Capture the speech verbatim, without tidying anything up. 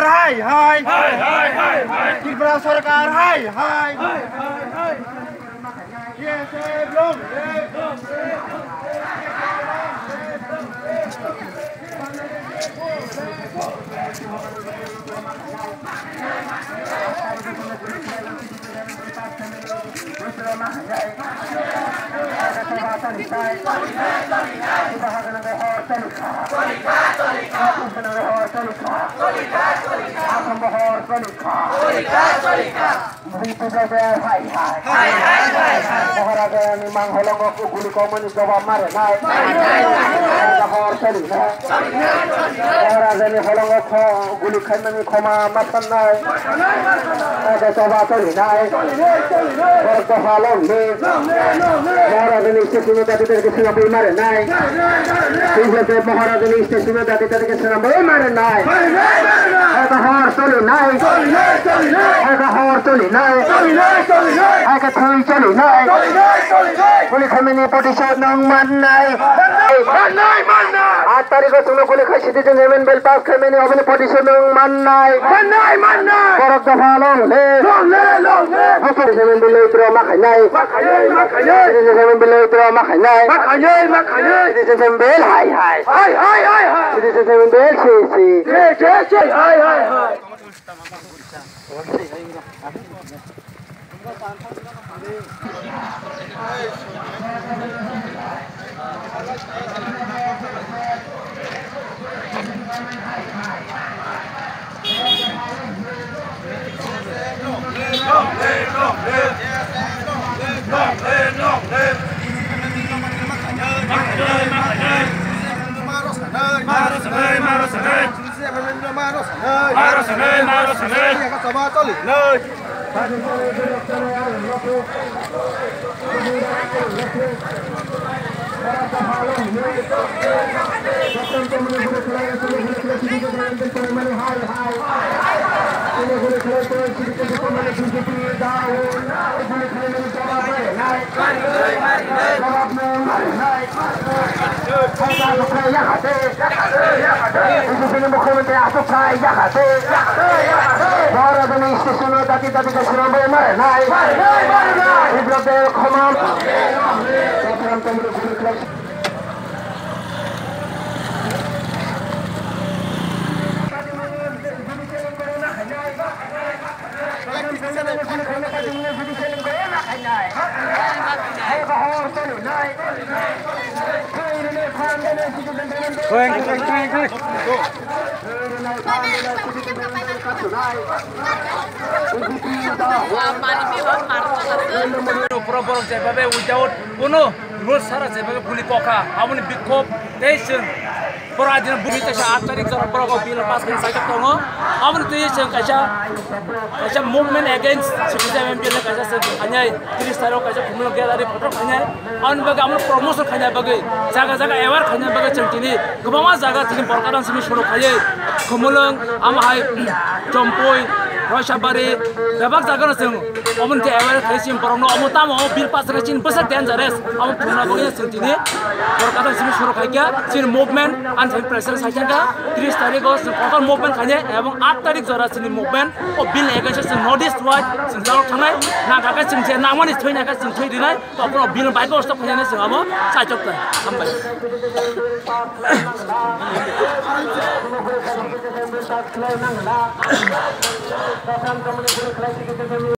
Hai, hai. Hai, hai, hai, hai. Tripura Sarkar, hai, hai. Hai, hai, hai. B S F long live. Maharaja ni mangholongo guli kokmani jawab ma rwnai. Maharaja hor choli nai. Maharaja ni holongo kho-, guli khaimani khoma ma sannai. Abo choba choli nai. Borok dopha long live. Maharaja ni statue no dati dati ke swnam bai ma rwnai. Maharaja ni statue no dati dati ke swnam bai ma rwnai. Abo hor choli nai. Abo hor choli nai. Abo thwi choli nai. Guli khaimani protisod nwng mannai. Mannai, mannai. Aat tarikh o chwngno guli khai citizen amendment bill pass khaimani, oboni protisod nwng mannai. Mannai, mannai. Borok dopha long live. Long live, long live. Citizen amendment bill withdraw ma khainai. Ma khainai, ma khainai. Citizen amendment bill withdraw ma khainai. Ma khainai, ma khainai. Citizen amendment bill hai, hai. Hai, hai, hai, hai. Citizen amendment bill si, si. Si, si, si. Hai, hai, hai. Mukhyamantri Ashok Ghai yakate. Bharat ni station o dati dati ka swnam bai mare nai. Biplab de khoma. Pura borok jebabe without kono rules sara jebabe guli kokha, aboni bikhop tei chwng Borok adino bumi kaisa aat tarik jora borok o bill pass khe sajak tongo. Aboni twi chwng kaisa, kaisa movement against citizen M P L kaisa chwng khainai, tris tarik kaisa khumulwng gallery photo khainai. Aboni bagwi amo promotion khaina bagwi, jaga jaga aware khaina bagwi chwng tini kwbangma jaga tini borok adang simi soro khaiwi khumulwng, amo hai Chompui, Roisabari, bebak jaga no chwng Omo hwnkhe aware khlai chini borokno, omo tamo o bill pass wngkha chini bwsa dangerous. Amo phunukna bagwi chwng tini borok kathang simi suru khaikha, chini movement ani thani pressure saikha kha, tris tarikh o chwng kotor movement khainai, ebong aat tarikh jora chini movement o bill ni against o chwng North East wide chwng jalok thangnai, nangkha khe chwng je nangmani thwi nangkha chwng thwi rinai, to bono bill bai ko stop khainai chwng abo chaichok kha. Hambai.